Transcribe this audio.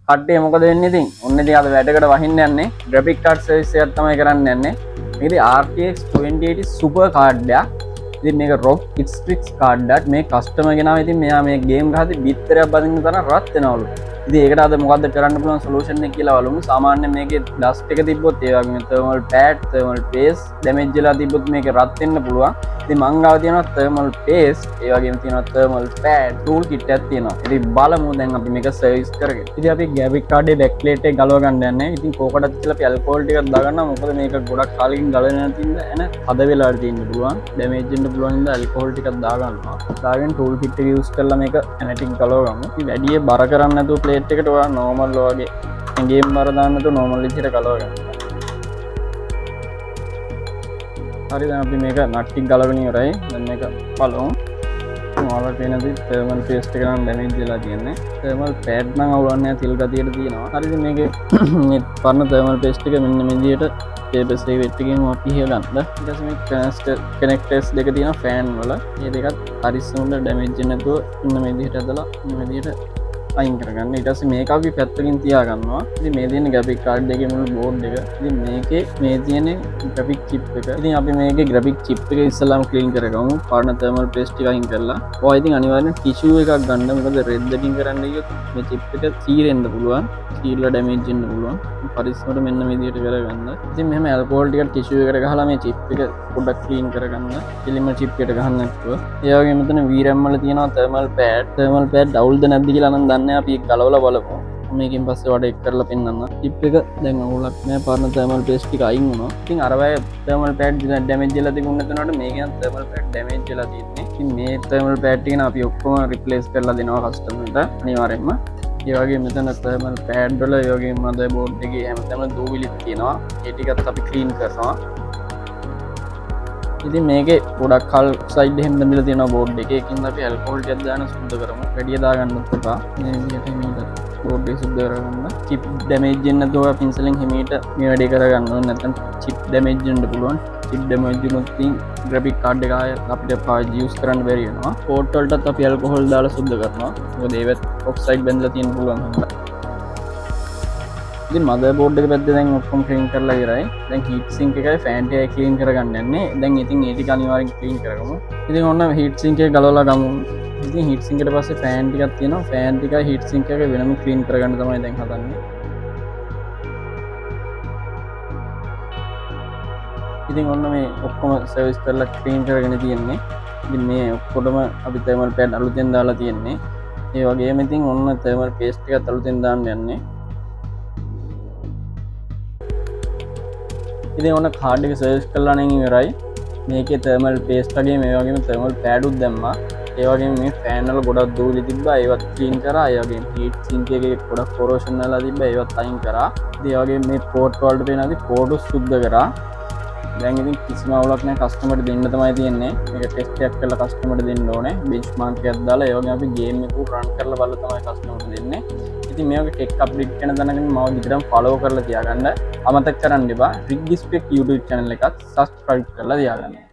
කට්ටිය මොකද වෙන්නේ ඉතින්? ඔන්න ඉතින් අද වැඩකට වහින්න යන්නේ. ග්‍රැෆික් කාඩ් සර්විස් එකක් තමයි කරන්න යන්නේ. මේක ඉතින් RTX 2080 super card එකක්. ඉතින් මේක ROG Strix card එකක්. මේ කස්ටමර් ගෙනාව ඉතින් මෙයා මේ ගේම් ගහද්දි බිත්තරයක් බදින්න තරම් රත් වෙනවලු. ඉතින් ඒකට අද මොකද්ද කරන්න පුළුවන් සොලියුෂන් එක කියලා බලමු. සාමාන්‍යයෙන් මේකේ ඩස්ට් එක තිබ්බොත් ඒ වගේම thermal pad, thermal paste damage වෙලා තිබ්බොත් මේක රත් වෙන්න පුළුවන්. ඉතින් මං ගාව තියෙනවා තර්මල් පේස්ට්, ඒ වගේම තියෙනවා තර්මල් පෑඩ්, ටූල් කිට් එකක් තියෙනවා. ඉතින් බලමු දැන් අපි මේක සර්විස් කරගෙන. ඉතින් අපි ග්‍රැෆික් කාඩ් එකේ බෑක් ප්ලේට් එක ගලව ගන්න යන්නේ. ඉතින් කෝකටද කියලා අපි ඇල්කොහොල් ටිකක් දාගන්නවා. මොකද මේක ගොඩක් කාලෙකින් ගලන නැති හින්දා එන හද වෙලා තියෙන්න පුළුවන්. ඩැමේජ් වෙන්න පුළුවන් හින්දා ඇල්කොහොල් ටිකක් දාගන්නවා. දාගෙන ටූල් කිට් එක යූස් කරලා මේක එන ටික ගලව ගමු. ඉතින් වැඩි බර කරන්නේ නැතුව ප්ලේට් එකට ඔයා නෝමල් වගේ ඇඟේම බර දාන්න නැතුව නෝමල් විදිහට ගලව ගන්න. හරි, දැන් අපි මේක නට් ටික ගලවගෙන ඉවරයි. දැන් මේක බලමු. ඔයාලට පේන දේ තර්මල් පේස්ට් එක නම් ඩැමේජ් වෙලා තියෙන්නේ. තර්මල් පෑඩ් නම් අවුලක් නෑ, තෙල් ගතියට තියෙනවා. හරි, ඉතින් මේකේ මේ පරණ තර්මල් පේස්ට් එක මෙන්න මේ විදිහට පේපර් සේව් එකෙන් ඔයා පිහ ගන්න. ඊට පස්සේ මේ කනෙක්ටර්ස් දෙක තියෙනවා ෆෑන් වල. මේ දෙකත් හරිස්සමට ඩැමේජ් වෙන්නේ නැතුව මෙන්න මේ විදිහට ඇදලා මෙන්න මේ විදිහට අයින් කරගන්න. ඊට පස්සේ මේක අපි පැත්තකින් තියාගන්නවා. ඉතින් මේ තියෙන ග්‍රැෆික් කාඩ් එකේ මුළු බෝඩ් එක. ඉතින් මේකේ මේ තියෙන ග්‍රැෆික් චිප් එක. ඉතින් අපි මේකේ ග්‍රැෆික් චිප් එක ඉස්සෙල්ලාම ක්ලීන් කරගමු. පරණ තර්මල් පේස්ට් ටික අයින් කරලා. ඔයා ඉතින් අනිවාර්යෙන් ටිෂු එකක් ගන්න. මොකද රෙද්දකින් කරන්න ගියොත් මේ චිප් එක සීරෙන්න පුළුවන්. සීරලා ඩැමේජ් වෙන්න පුළුවන්. පරිස්සමට මෙන්න මේ විදිහට කරගන්න. ඉතින් මෙහෙම ඇල්කොහොල් ටිකක් ටිෂු එකට ගහලා මේ චිප් එක පොඩ්ඩක් ක්ලීන් කරගන්න. කෙලින්ම චිප් එකට ගහන්න නැතුව. ඒ වගේම මෙතන VRAM වල තියෙනවා තර්මල් පෑඩ්. තර්මල් පෑඩ් අවුල්ද නැද්ද කියලා නම් දන්නේ නැහැ. අපි ඒක ගලවලා බලමු. මේකෙන් පස්සේ වඩ එක් කරලා පෙන්නන්න. චිප් එක දැන් අවුලක් නෑ. පරණ තර්මල් පේස්ට් ටික අයින් වුණා. ඉතින් අර වගේ තර්මල් පෑඩ් ඩැමේජ් වෙලා තිබුණ නැතුනට මේකෙන් නම් තර්මල් පෑඩ් ඩැමේජ් වෙලා තියෙන්නේ. ඉතින් මේ තර්මල් පෑඩ් ටික නම් අපි ඔක්කොම රිප්ලේස් කරලා දෙනවා කස්ටමර්ට අනිවාර්යෙන්ම. ඒ වගේ මෙතන තර්මල් පෑඩ් වල ඒ වගේම මදර් බෝඩ් එකේ හැමතැනම දූවිලිත් තියෙනවා. ඒ ටිකත් අපි ක්ලීන් කරනවා. ඉතින් මේකේ ගොඩක් කල් සයිඩ් එහෙම බැඳිලා තියෙනවා බෝඩ් එකේ. ඒකින්ද අපි ඇල්කොහොල් ටිකක් දාන සුද්ධ කරමු. වැඩිය දාගන්නත් එපා. මේ විදිහට හිමීට බෝඩ් එක සුද්ධ කරගන්න. චිප් ඩැමේජ් වෙන්නේ නැතුව ඔයා පින්සලෙන් හිමීට මේ වැඩේ කරගන්න ඕනේ. නැත්නම් චිප් ඩැමේජ් වෙන්න පුළුවන්. චිප් ඩැමේජ් වුණොත් ඉතින් ග්‍රැෆික් කාඩ් එක ආය අපිට පාවිච්චි යූස් කරන්න බැරි වෙනවා. පෝට් වලටත් අපි ඇල්කොහොල් දාලා සුද්ධ කරනවා. මොකද ඒවත් ඔක්සයිඩ් බැඳලා තියෙන පුළුවන් හින්දා. ඉතින් මදර් බෝඩ් එක පැත්තේ දැන් ඔක්කොම ක්ලීන් කරලා ඉවරයි. දැන් හීට් සින්ක් එකයි ෆෑන් එකයි ක්ලීන් කරගන්න යන්නේ. දැන් ඉතින් ඒ ටික අනිවාර්යෙන් ක්ලීන් කරගමු. ඉතින් ඔන්න හීට් සින්ක් එක ගලවලා ගමු. ඉතින් හීට් සින්ක් එකට පස්සේ ෆෑන් ටිකක් තියෙනවා. ෆෑන් ටිකයි හීට් සින්ක් එක වෙනම ක්ලීන් කරගන්න තමයි දැන් හදන්නේ. ඉතින් ඔන්න මේ ඔක්කොම සර්විස් කරලා ක්ලීන් කරගෙන තියෙන්නේ. ඉතින් මේ ඔක්කොටම අපි තර්මල් පෑඩ් අලුතෙන් දාලා තියෙන්නේ. ඒ වගේම ඉතින් ඔන්න තර්මල් පේස්ට් එකත් අලුතෙන් දාන්න යන්නේ. ඉතින් ඔන්න කාඩ් එක සර්විස් කරලා නම් ඉවරයි. මේකේ තර්මල් පේස්ට් වගේ මේ වගේම තර්මල් පෑඩ් උත් දැම්මා. ඒ වගේම මේ ෆෑන් වල ගොඩක් දූවිලි තිබ්බා, ඒවත් ක්ලීන් කරා. ඒ වගේම හීට් සින්ක් එකේ ගොඩක් කොරෝෂන් වෙලා තිබ්බා, ඒවත් අයින් කරා. ඉතින් ඒ වගේම මේ පෝට් වලට පේනවාදී පෝට් උත් සුද්ධ කරා. දැන් ඉතින් කිසිම අවුලක් නෑ, කස්ටමර්ට දෙන්න තමයි තියෙන්නේ. මේක ටෙස්ට් එකක් කරලා කස්ටමර්ට දෙන්න ඕනේ. බෙන්ච්මාර්ක් එකක් දාලා ඒ වගේම අපි ගේම් එක රන් කරලා බලලා තමයි කස්ටමර්ට දෙන්නේ. ඉතින් මේ වගේ ටෙක් අප්ඩේට් කරන දැනගෙන මාව දිගටම ෆලෝ කරලා තියාගන්න. අමතක කරන්න එපා. රිග් ස්පෙක් YouTube channel එකත් subscribe කරලා තියාගන්න.